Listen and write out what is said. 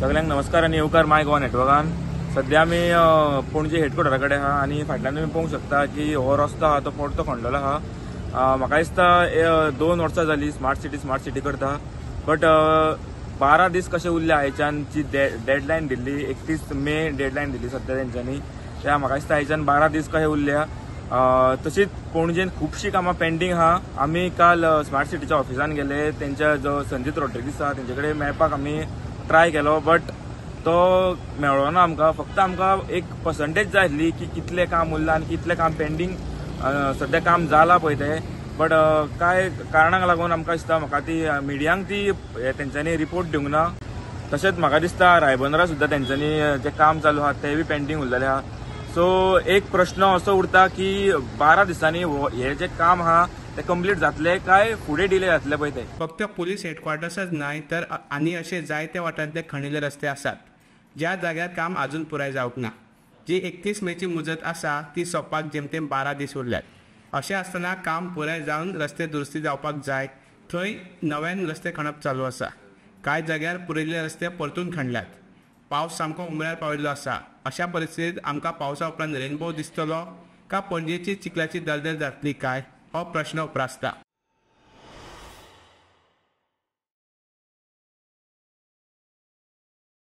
सगळ्यांक नमस्कार आनी येवकार माय गोवा नेटवर्कान. सध्या आमी पणजे हेडक्वॉर्टरा कडेन आहा आनी फाटल्यान तुमी पळोवंक शकता की हो रस्तो आहा तो परतो खणलेलो आहा. म्हाका दिसता 2 वर्सां जाली स्मार्ट सिटी स्मार्ट सिटी करता, बट 12 दीस कशे उरले आयच्यान जी डेडलायन दिल्ली 31 मे डेडलायन दिल्ली सध्या तेंच्यांनी, त्या म्हाका दिसता आयच्यान 12 दीस कशे उरल्या. तशीच पणजेन खुबशीं कामां पेंडींग आहा. आमी काल स्मार्ट सिटीच्या ऑफिसान गेले, तेंच्या जो संजीत रॉड्रिगीस आहा तेंचे कडेन मेळपाक आमी ट्राय केलो, बट तो मेळ्ळो ना आमकां. फक्त आमकां एक पर्संटेज जाय आसली की कितलें काम उरलां आनी कितलें काम पेंडींग सद्या काम जालां पळय तें, बट कांय कारणांक लागून आमकां दिसता म्हाका ती मिडियांक ती तेंच्यांनी रिपोर्ट दिवंक ना. तशेंच म्हाका दिसता रायबंदरा सुद्दां तेंच्यांनी जें काम चालू आहा तें बी पेंडींग उरलेलें आहा. सो एक प्रश्न असो उरता की 12 दिसांनी हें जें काम आहा ते कंप्लीट जातले काय फुडें डिले जातले पळय ते. फक्त पुलीस हेडक्वॉर्टर्सच न्हय तर आनी अशे जायते वाठारांतले खणिल्ले रस्ते आसात ज्या जाग्यार काम अजून पुराय जावंक ना. जी 31 मेची मुजत आसा ती सोंपपाक जेमतेम 12 दीस उरल्यात. अशें आसतना काम पुराय जावन रस्ते दुरुस्ती जावपाक जाय थंय नव्यान रस्ते खणप चालू आसा. कांय जाग्यार पुरिल्ले रस्ते परतून खणल्यात. पावस सामको उमऱ्यार पाविल्लो आसा. अशा परिस्थितींत आमकां पावसा उपरांत रेनबो दिसतलो का पणजेची चिखलाची दलदल जातली काय हो प्रश्न उप्रासता.